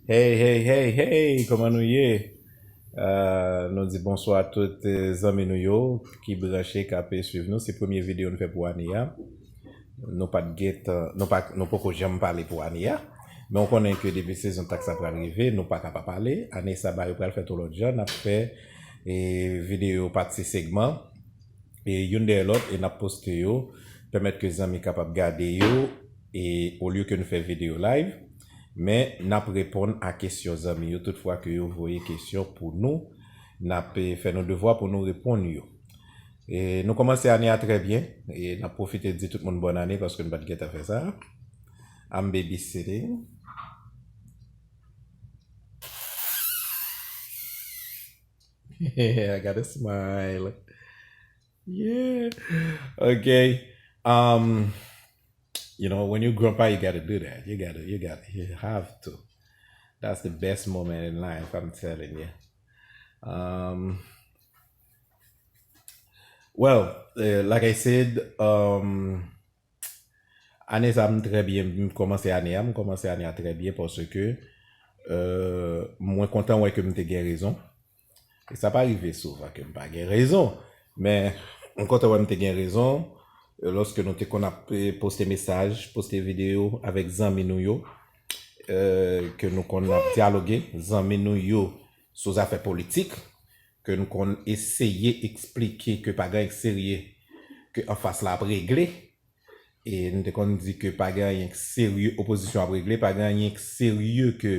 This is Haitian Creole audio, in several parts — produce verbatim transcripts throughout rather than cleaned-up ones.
Hey, hey, hey, hey, kòman nou ye? Euh, nou di bonswa a tout, eh, zanmi nou yo ki branche, k ap, eh, swiv nou. Se premye videyo nou fè pou ane a. Nou pa t gen tan, nou pa, nou poko janm pale pou ane a. Men w konnen ke depi sezon taks la pral rive, nou pa ka pa pale. Ane sa ba yo pral fèt yon lòt jan, n ap fè, eh, videyo pa ti segman, eh, youn dèyè lòt, e n ap poste yo, pèmèt ke zanmi kapab gade yo, e olye ke nou fè videyo live, men n ap reponn a kesyon zanmi yo, toutfwa ke yo voye kesyon pou nou, n ap, eh, fè nou devwa pou nou reponn yo. E nou kòmanse ane a trè byen, e n ap pwofite di tout moun bòn ane paske nou pa t gentan fè sa. I'm babysitting. I got a smile. Yeah. Okay. Um, you know, when you grandpa, you gotta do that. You gotta, you gotta, you have to. That's the best moment in life, I'm telling you. Um, well, uh, like I said, um, ane sa m trè byen, m kòmanse ane a, m kòmanse ane a trè byen paske, euh, mwen kontan wè ke m te gen rezon. E sa pa rive souvan ke m pa gen rezon, men m kontan wè m te gen rezon, euh, lòske nou te konn ap, euh, poste mesaj, poste videyo avèk zanmi nou yo, euh, ke nou konn ap dyaloge, zanmi nou yo sou zafè politik, ke nou konn eseye eksplike ke pa gen anyen k serye ke anfas la ap regle. E nou te konn di ke pa gen anyen k serye opozisyon ap regle, pa gen anyen k serye ke,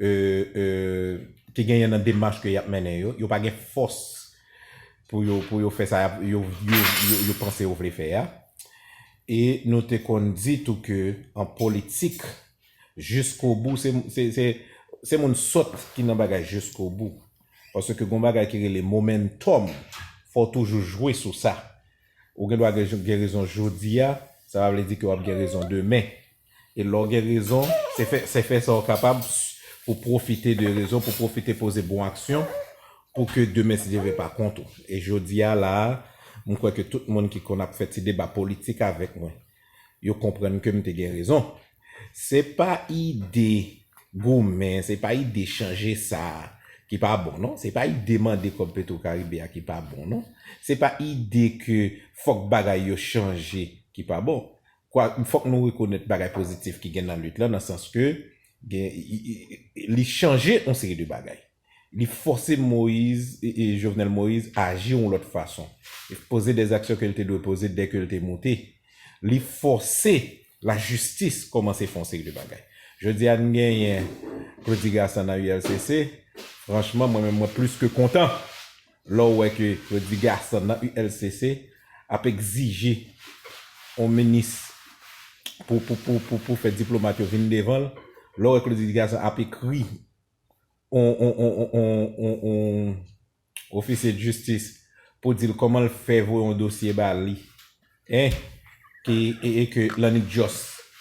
euh, euh, ki genyen nan demach ke y ap mennen yo. Yo pa gen fòs pou yo, pou yo fè sa y ap, yo, yo, yo, yo panse yo vle fè a. E nou te konn di tou ke an politik, jiskobou, se, se, se, se moun sòt ki nan bagay jiskobou. Paske gon bagay ki rele momentum, fò w toujou jwe sou sa. Ou gen dwa gen, gen rezon jodi a, sa pa vle di ke w ap gen rezon demen. E lè w gen rezon, se fè, se fè sa w kapab pou pwofite de rezon, pou pwofite poze bon aksyon, pou ke demen, si Dye vle, pa kont ou. E jodi a la a, m kwè ke tout moun ki konn ap fè ti deba politik avèk mwen, yo konprann ke m te gen rezon. Se pa ide goumen, se pa ide chanje sa a ki pa bon, non. Se pa ide mande kòb Petro Caribe a ki pa bon, non. Se pa ide ke fòk bagay yo chanje ki pa bon. Kwa, fòk nou rekonèt bagay pozitif ki gen nan lit la, nan sans ke gen, i, i, i, li chanje yon seri de bagay. Li fòse Moïse, e, e Jovenel Moïse aji yon lòt fason. Li poze de aksyon ke l te dwe poze dè ke l te moute. Li fòse lajistis kòmanse fè yon seri de bagay. Jodi a, n genyen Claudy Gassant nan U L C C. Franchman, mwen menm, mwen plis ke kontan lè w wè ke Claudy Gassant nan U L C C ap egzije yon minis pou, pou, pou, pou, pou fè diplomat yo vin devan l. Lè w wè Claudy Gassant ap ekri on, on, on, on, on, on, on ofisye de jistis pou di l kòman l fè voye yon dosye ba li, en, ki, e, e ke Lannith Joss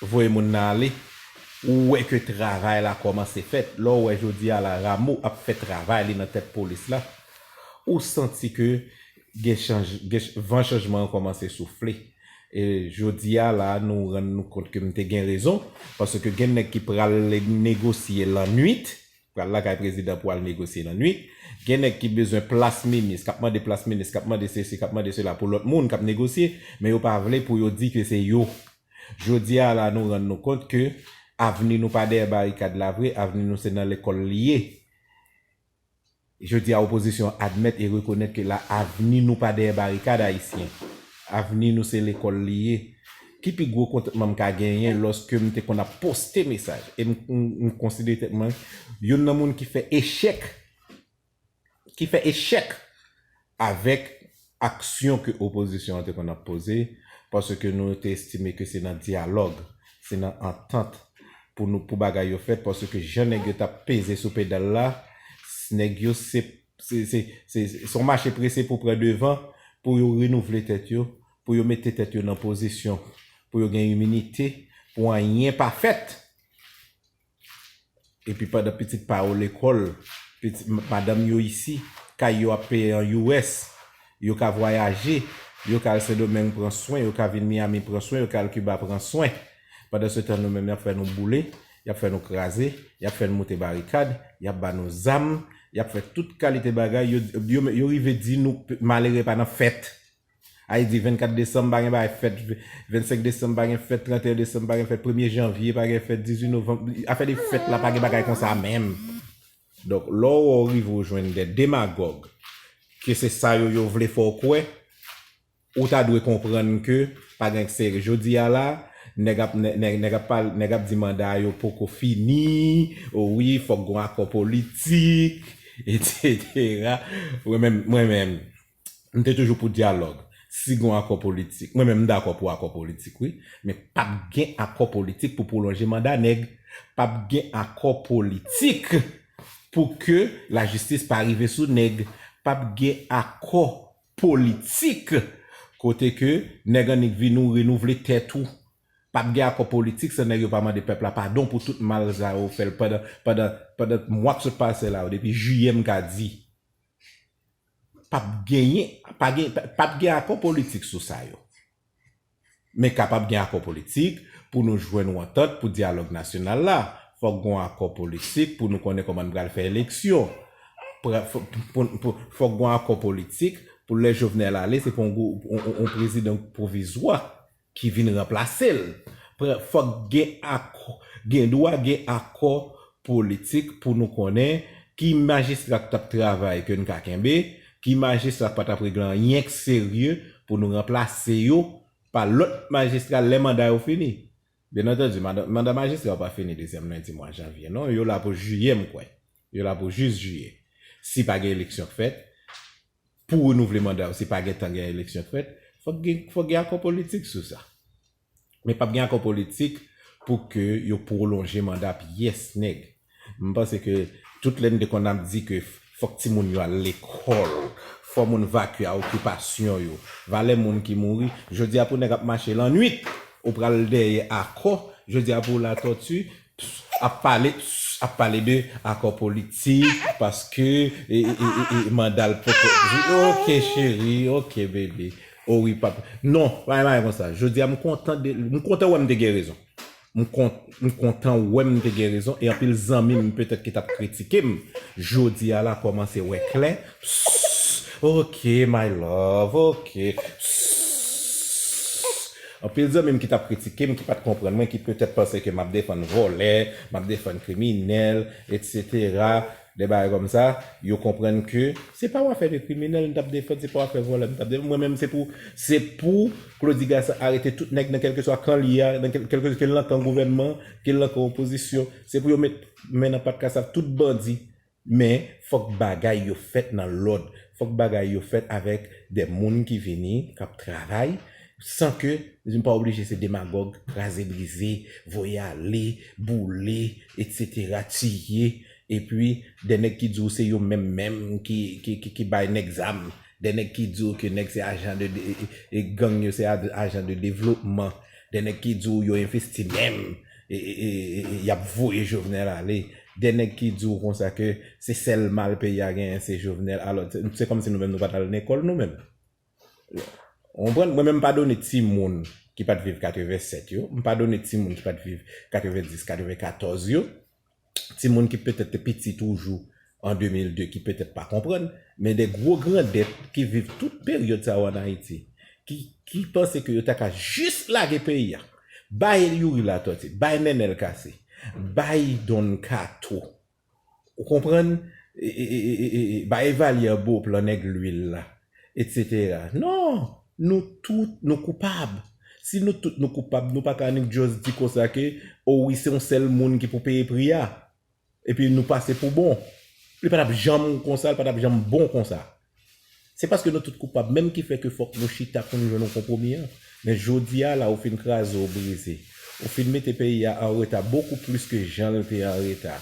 voye moun nan ale, ou wè ke travay la kòmanse fèt. Lè w wè jodi a la, Rameau ap fè travay li nan tèt polis la, ou santi ke gen chanj-, gen ch-, van chanjman an kòmanse soufle. E jodi a la, nou rann nou kont ke m te gen rezon, paske gen nèg ki pral negosye lannwit, pral lakay prezidan pou al negosye lannwit. Gen nèg ki bezwen plas minis, k ap mande plas minis, k ap mande sesi, k ap mande sela pou lòt moun k ap negosye, men yo pa vle pou yo di ke se yo. Jodi a la, nou rann nou kont ke avni nou pa dèyè barikad la vre, avni nou se nan lekòl li ye. Jodi a, opozisyon an admèt e rekonèt ke la, avni nou pa dèyè barikad, Ayisyen. Avni nou se lekòl li ye. Ki pi gwo kontantman m ka genyen lòske m te konn ap poste mesaj? E m, m, m konsidere tèt mwen youn nan moun ki fè echèk, ki fè echèk avèk aksyon ke opozisyon an te konn ap poze, paske nou te estime ke se nan dyalòg, se nan antant pou nou, pou bagay yo fèt, paske jan nèg yo t ap peze sou pedal la, s-, nèg yo se, se, se, se, se yon mache prese pou pran devan, pou yo renouvle tèt yo, pou yo mete tèt yo nan pozisyon, pou yo gen iminite, pou anyen pa fèt. Epi pandan pitit pa yo lekòl, pitit, m-, madanm yo isi, kay yo ap peye an U S, yo ka vwayaje, yo ka al Sendomeng pran swen, yo ka vin Miami pran swen, yo ka al Kiba pran swen. Pandansetan, nou menm, y ap fè nou boule, y ap fè nou kraze, y ap fè n moute barikad, y ap ba nou zam, y ap fè tout kalite bagay. Yo, yo, yo rive di nou malere pa nan fèt. Ay di vennkat desanm pa gen bagay fèt, vennsenk desanm pa gen fèt, tranteyen desanm pa gen fèt, premye janvye pa gen fèt, dizuit novanm, afè de fèt la pa gen bagay konsa menm. Donk, lè w rive w jwenn de demagòg, ke se sa yo, yo vle fè w kwè, ou ta dwe konprann ke pa gen serye. Jodi a la, nèg ap, nèg, nèg ap pale, nèg ap di manda yo poko fini, o wi, fòk gon akò politik, etsetera. Mwen menm, mwen menm, m te toujou pou dyalòg. Si gon akò politik, mwen menm m dakò pou akò politik, wi. Men p ap gen akò politik pou pwolonje manda nèg. P ap gen akò politik pou ke lajistis pa rive sou nèg. P ap gen akò politik kote ke nèg annik vin ou renouvle tèt ou. P ap gen akò politik san nèg yo pa mande pèp la padon pou tout mal sa yo fè l pandan, pandan, pandan mwa k sot pase la yo, depi jiyè m ka di. P ap genyen, pa gen, p ap gen akò politik sou sa yo. Men kapab gen akò politik pou nou jwenn yon antant pou dyalòg nasyonal la. Fòk gon akò politik pou nou konnen kòman n pral fè eleksyon. Pra- fò- pou- pou- Fòk gon akò politik pou lè Jovenel ale, se pa yon gou- yon- yon- yon prezidan pwovizwa ki vin ranplase l. Pre- Fòk gen akò, gen dwa gen akò politik pou nou konnen ki majistra k t ap travay ke n ka kenbe, ki majistra k pa t ap regle anyen k serye pou nou ranplase yo pa lòt majistra lè manda yo fini. Byen antandi, manda, manda majistra yo pa fini dezyèm lendi mwa janvye, non. Yo la pou jiyè, m kwè. Yo la pou jis jiyè. Si pa gen eleksyon k fèt, pou renouvle manda yo, si pa gen tan gen eleksyon k fèt, fòk gen, fòk gen akò politik sou sa. Men p ap gen akò politik pou ke yo pwolonje manda pyès nèg. M panse ke tout lè n te konn ap di ke fòk timoun yo al lekòl, fò moun vakye a okipasyon yo, valè moun ki mouri, jodi a pou nèg ap mache lannwit, ou pral dèyè akò, jodi a pou Latòti, ap pale, ap pale de akò politik, paske e, e, e, e, e, manda l poko. Ok, cheri, ok, bebe. O wi, pap. Non, pa yon bagay konsa. Jodi a, m kontan de, m kontan wè m te gen rezon. M kon- m kontan wè m te gen rezon, e anpil zanmi m petèt ki t ap kritike m, jodi a la kòmanse wè klè. Psst, ok, my love, ok. Psst. Anpil zanmi m ki t ap kritike m, ki pa t konprann mwen, ki petèt panse ke m ap defann vòlè, m ap defann kriminèl, etsetera. De bagay kòmsa, yo konprann ke se pa w afè de kriminèl m t ap defann, se pa w afè vòlè m t ap defann. Mwen menm, se pou, se pou Claudy Gassant arete tout nèg nan kèlkeswa kan li ye a, nan kèl- kèlkeswa ke l nan kan gouvènman, ke l nan kan opozisyon. Se pou yo met men nan pat kasav tout bandi. Men, fòk bagay yo fèt nan lòd. Fòk bagay yo fèt avèk de moun ki vini, k ap travay, san ke, nou pa oblije se demagòg, kraze brize, voye ale, boule, etsetera, tiye, epi de nèg ki di w se yo menm menm ki, ki, ki, ki bay nèg zam, de nèg ki di w ke nèg se ajan de, de e, e, gang yo se a- ajan de devlopman, de nèg ki di w yo envesti menm, e, e, e, e, e, y ap voye Jovenel ale, de nèg ki di w konsa ke se sèl mal peyi a genyen se Jovenel, alò se, se kòmsi nou menm nou pa t al lekòl nou menm. Ou konprann? Mwen menm m padone timoun ki pa t viv katrevennsèt yo, m padone timoun ki pa t viv katrevendis, katrevenkatòz yo, timoun ki petèt te piti toujou an de mil de ki petèt pa konprann, men de gwo grandèt ki viv tout peryòd sa yo ann Ayiti, ki, ki panse ke yo ta ka jis lage peyi a, bay Youri Latortue, bay Nenel Cassy, bay Don Kato, ou konprann? E, e, e, e, e, e, bay Valyer Beauplan, nèg lwil la, etsetera. Non, nou tout, nou koupab. Si nou tout nou koupab, nou pa ka annik just di konsa ke, o wi, se yon sèl moun ki pou peye pri a. Epi nou pase pou bon. Li pa t ap janm konsa, li pa t ap janm bon konsa. Se paske nou tout koupab menm ki fè ke fòk nou chita pou nou jwenn yon konpwomi an. Men jodi a la, ou fin kraze, ou brize. Ou fin mete peyi a an reta, bokou plis ke jan l te an reta.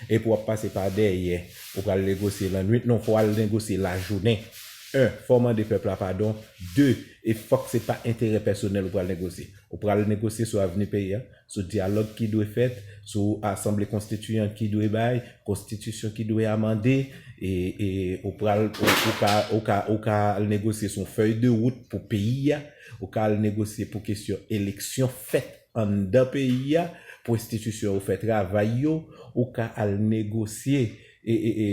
Epi w ap pase pa dèyè, ou pral negosye lannwit. Non, fò w al negosye lajounen. En, fò w mande pèp la padon. De, e fòk se pa enterè pèsonèl ou pral negosye. Ou pral negosye sou avni peyi a, sou dyalòg ki dwe fèt, sou asanble konstitiyan ki dwe bay, konstitisyon ki dwe amande, e, e ou pral, ou, ou ka, ou ka, ou ka al negosye sou yon fèy de wout pou peyi a, ou ka al negosye pou kesyon eleksyon fèt anndan peyi a, pwostitisyon yo fè travay yo, ou ka al negosye e, e, e,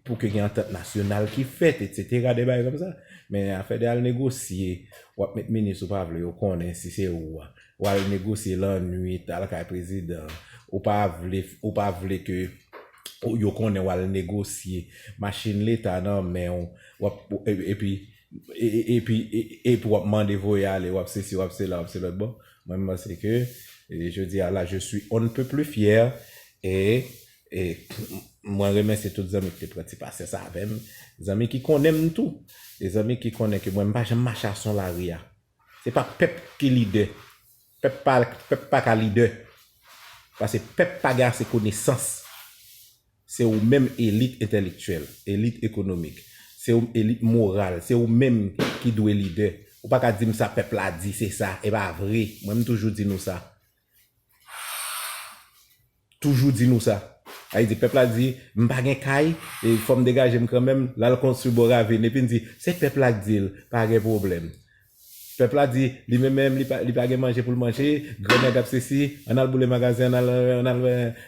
pou ke gen antant nasyonal ki fèt, etsetera, de bagay kòmsa. Men afè de al negosye, w ap met minis ou pa vle yo konnen si se ou a. W al negosye lannwit, al kay prezidan. Ou pa vle, ou pa vle ke ou- yo konnen w al negosye. Machin leta nan men w. W ap, e- epi, e- e- epi, e- epi w ap mande voye ale, w ap sesi, w ap sela, w ap se lòt bò. Mwen, m panse ke, e, jodi a la, je suis on ne peut plus fier. E, e mwen remèsye tout zanmi ki te pran ti pasyans avè m. Zanmi ki konnen m tou. E zanmi ki konnen ke mwen, m pa janm mache a son lari a. Se pa pèp ki lidè. Pèp pa, pèp pa ka lidè. Paske pèp pa gen ase konesans. Se ou menm elit entèlektyèl, elit ekonomik. Se ou elit moral. Se ou menm ki dwe lidè. Ou pa ka di m sa pèp la di, se sa. E pa vre. Mwen, m toujou di nou sa. Toujou di nou sa. Sa vle di, pèp la di, m pa gen kay, e fò m degaje m kanmenm, l al konstwi bò ravin. Epi n di, se pèp la k di l, pa gen pwoblèm. Pèp la di, li menm menm, li pa, li pa gen manje pou l manje, grannèg ap sesi, ann al boule magazen, ann al, ann al,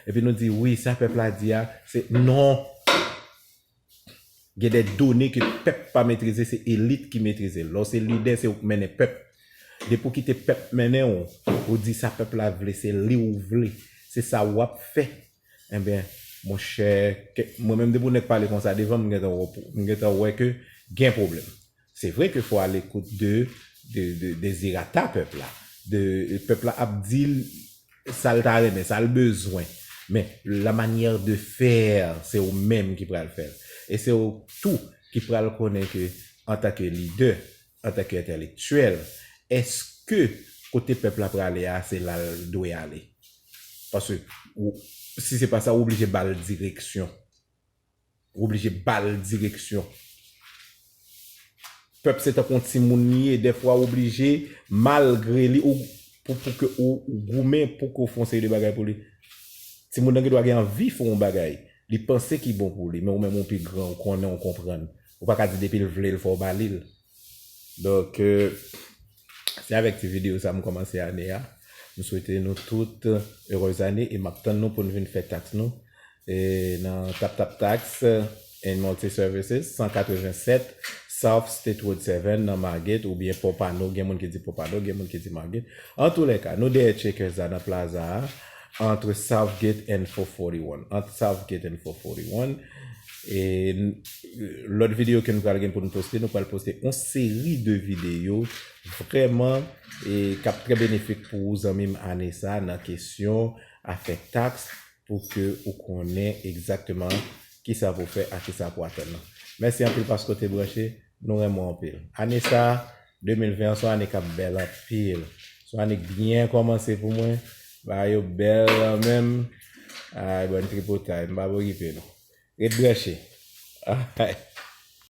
epi nou di, wi, sa pèp la di a, se, non. Gen de done ke pèp pa metrize, se elit ki metrize l. Lè w se lidè, se ou k mennen pèp. Depi w kite pèp mennen w, ou di sa pèp la vle, se li ou vle, se sa w ap fè. Enben, monchè, ke- mwen menm depi w nèk pale konsa devan m, m gentan wè, m gentan wè ke gen pwoblèm. Se vre ke fò a lekout de, de, de dezirata pèp la. De, pèp la ap di l sa l ta renmen, sa l bezwen. Men, la manière de faire, se ou menm ki pral fè l. E se ou tou ki pral konnen ke, antanke lidè, antanke entèlektyèl, èske kote pèp la prale a, se la l dwe ale? Paske, ou- si se pa sa, ou oblije ba l direksyon. Ou oblije ba l direksyon. Pèp se tankou yon timoun li ye. Dèfwa ou oblije, malgre li, ou, pou, pou ke ou, ou goumen, pou ke w fè yon seri de bagay pou li. Timoun nan gen dwa gen anvi fè yon bagay. Li panse ki bon pou li, men ou menm ou pi gran, ou konnen, ou konprann. Ou pa ka di depi l vle l, fò w ba li l. Donk, euh, se avèk ti videyo sa m kòmanse ane a. M swete nou tout heureuse année e m ap tann nou pou n vin fè taks nou. E nan TapTapTax and Multi Services, san katrevennsèt South State Road seven nan Margate oubyen Pompano, gen moun ki di Pompano, gen moun ki di Margate. Antoulèka, nou dèyè Checkers la nan plaza a, entre Southgate and four forty-one. Entre Southgate and four forty-one. E n- lòt videyo ke nou pral gen pou nou poste, nou pral poste yon seri de videyo vrèman e k ap trè benefik pou ou zanmi m ane sa nan kesyon afè taks pou ke ou konnen egzakteman kisa pou w fè ak kisa pou w atann nan. Mèsi anpil paske w te branche, nou renmen w anpil. Ane sa, de mil ven an se yon ane k ap bèl anpil. Se yon ane k byen kòmanse pou mwen. Bagay yo bèl menm. Ay, bòn tripotay, m p ap okipe nou. Ret branche. Ay.